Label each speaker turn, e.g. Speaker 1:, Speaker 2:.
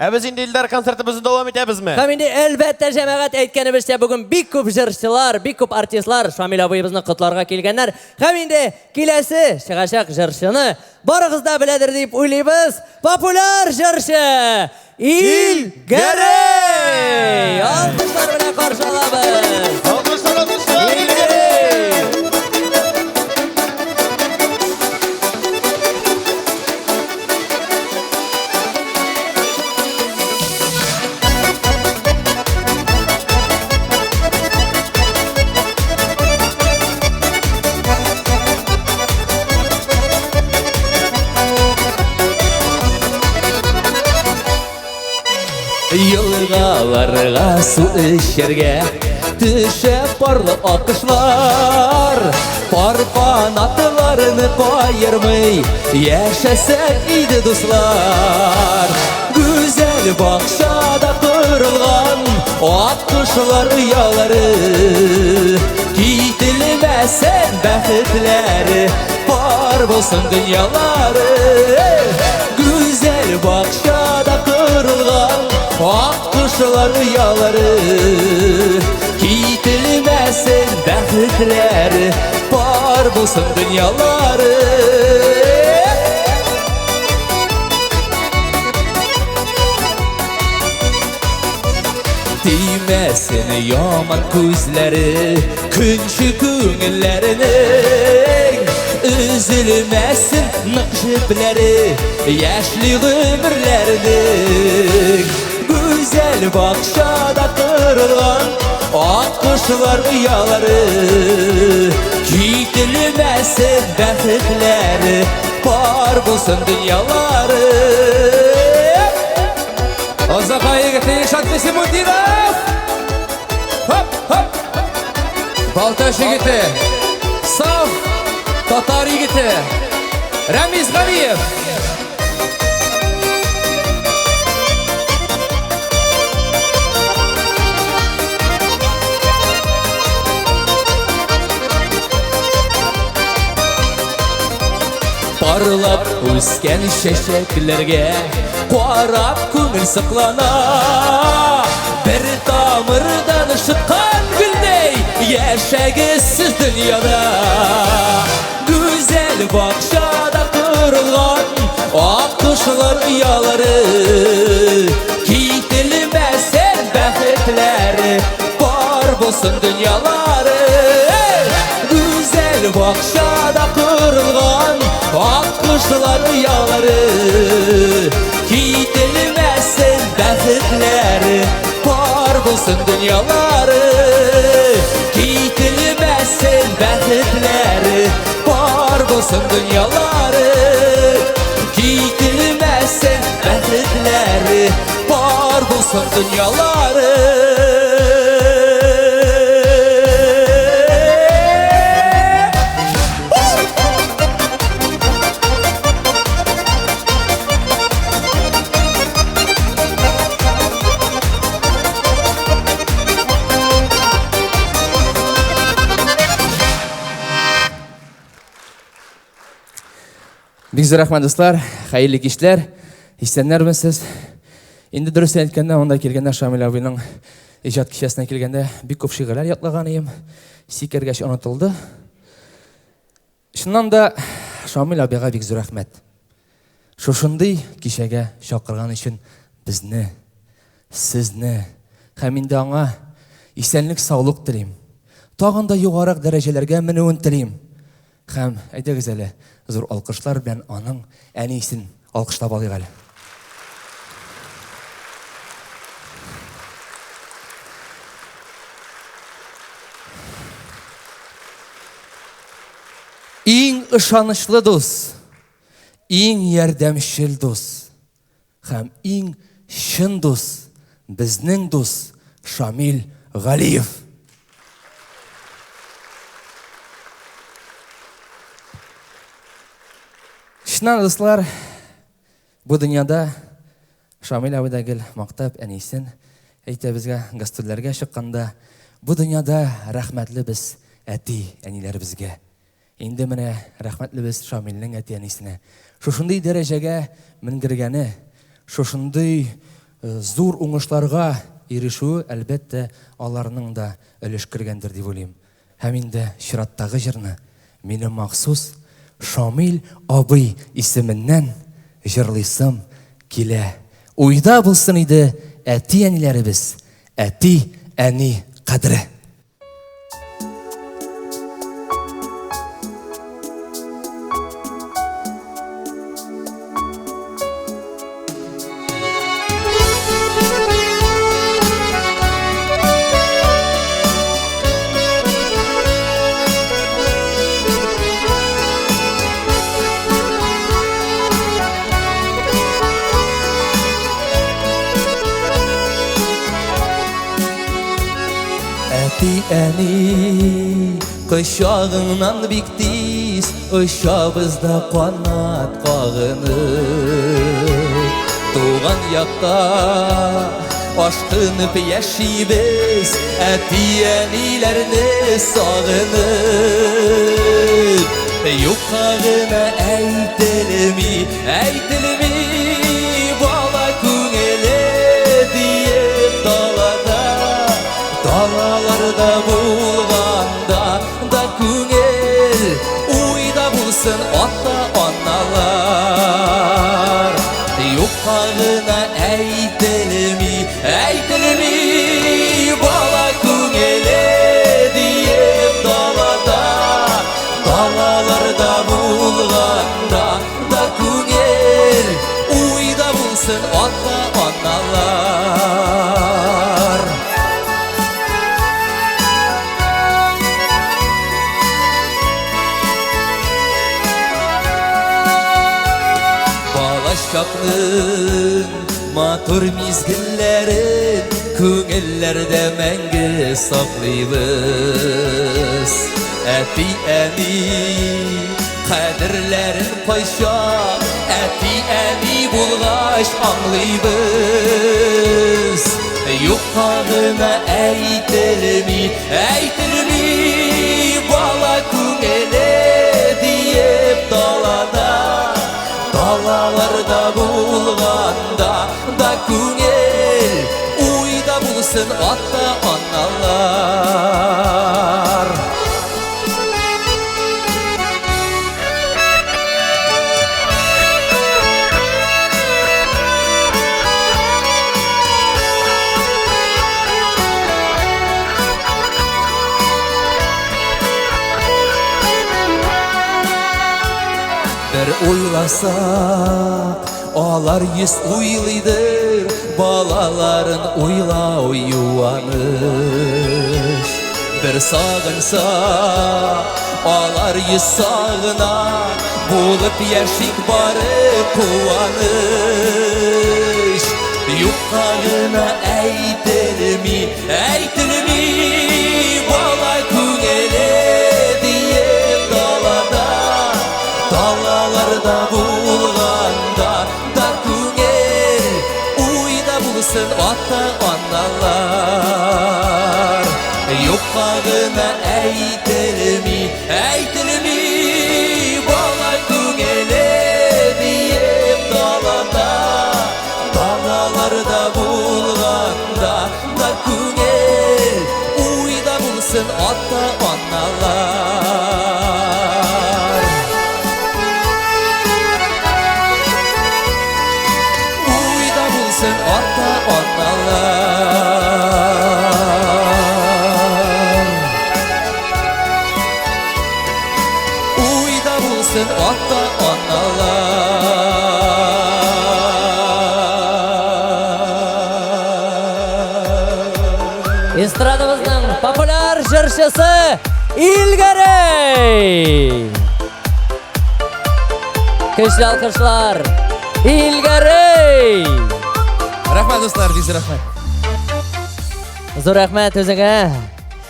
Speaker 1: Ә без инде Илдар концертыбызны дәвам итәбезме?
Speaker 2: Һәм инде әлбәттә, җәмәгать әйткәнебезчә, бүген бик күп җырчылар, бик күп артистлар Шамил абыебызны котларга килгәннәр. Һәм инде киләсе чыгачак җырчыны барыгыз да беләдер дип уйлыйбыз. Популяр җырчы Ил Гәрәй! Алкышлар белән каршы алабыз.
Speaker 1: Алкышлар, алкышлар, Ил Гәрәй!
Speaker 3: Елгаларга су эчәргә төшә парлы акышлар. Пар канатларны каермый яшәсәк иде дуслар. Гүзәл бакчада корылган ак кошлар оялары, кителмәсен бәхетләре, пар булсын дөньялары. Гүзәл бакчада корылган ак кошлар оялары, кителмәсен бәхетләре, пар булсын дөньялары. Тимәсен яман күзләре көнче күңелләренең, өзелмәсен нык җепләре яшьли гомерләренең. Гүзәл бакчада корылган ак кошлар оялары, кителмәсен бәхетләре, пар булсын дөньялары.
Speaker 4: Озака егете Илшат Касимутдинов! Хоп, хоп! Балтач егете, саф татар егете Рәмиз Галиев!
Speaker 3: Парлап үскән чәчәкләргә карап күңел сыклана. Бер тамырдан шыткан гөлдәй яшәгез сез дөньяда. Гүзәл бакчада корылган ак кошлар оялары, кителмәсен бәхетләре, пар булсын дөньялары. Гүзәл бакчада корылган ак кошлар оялары, кителмәсен бәхетләре, пар булсын дөньялары. Кителмәсен бәхетләре, пар булсын дөньялары. Кителмәсен бәхетләре, пар булсын дөньялары.
Speaker 4: Бик зур рәхмәт, дуслар. Хәерле кичләр. Исәннәрмесез? Инде дөресен әйткәндә, монда килгәндә Шамил абыйның иҗат кичәсенә килгәндә бик күп шигырьләр ятлаган идем. Сикергәч онытылды. Чыннан да Шамил абыйга бик зур рәхмәт. Шушындый кичәгә чакырган өчен безне, сезне һәм инде аңа исәнлек саулык телим. Тагын да югарырак дәрәҗәләргә менүен телим. Һәм әйдәгез әле зур алкышлар белән аның әнисен алкышлап алыйк әле. Иң ышанычлы дус, иң ярдәмчел дус һәм иң чын дус, безнең дус Шамил Галиев. Чыннан, дуслар, бу дөньяда Шамил абый да гел мактап әнисен әйтә безгә гастрольләргә чыкканда, бу дөньяда рәхмәтле без әти әниләребезгә. Инде менә рәхмәтле без Шамилнең әти әнисенә. Шушындый дәрәҗәгә менгергәне, шушындый зур уңышларга ирешүе, әлбәттә, аларның да өлеш кергәндер дип уйлыйм. Һәм инде чираттагы җырны минем махсус Шамил абый исеменнән җырлыйсым килә. Уйда булсын иде әти-әниләребез, әти-әни кадере. Әти-әни кочагыңнан бик тиз Очабыз да канат кагынып. Туган якка ашкынып яшибез, Әти-әниләрне сагынып. Юкка гына әйтелми, әйтелми, Бала күңеле диеп далада, Далаларда булганда да күңел уйда булсын ата-аналар. Юкка гына әйтелми, әйтелми, бала күңеле диеп далада, далаларда булганда да күңел уйда булсын ата-аналар. Балачакның матур мизгелләрен күңелләрдә мәңге саклыйбыз. Әти-әни кадерләрен кайчан әти-әни булгач аңлыйбыз. Юкка гына әйтелми, әйтелми, бала күңеле диеп далада, далаларда булганда да күңел уйда булсын ата-аналар. Бер уйласак, алар йөз уйлыйдыр, балаларын уйлау юаныч. Бер сагынсак, алар йөз сагына, булып яшик бары куаныч. Юкка гына әйтелми, әйтелми, бала күңеле диеп далада, далаларда булганда да күңел уйда булсын ата-аналар. Юкка гына әйтелми, әйтелми, бала күңеле диеп далада, далаларда булганда да күңел уйда булсын ата-аналар. Уйда булсын ата-аналар. Уйда булсын ата-аналар.
Speaker 2: Эстрадабызның популяр җырчысы Илгәрәй! Көчле алкышлар! Илгәрәй!
Speaker 4: Рәхмәт, дуслар, бик зур рәхмәт.
Speaker 2: Зур рәхмәт үзеңә.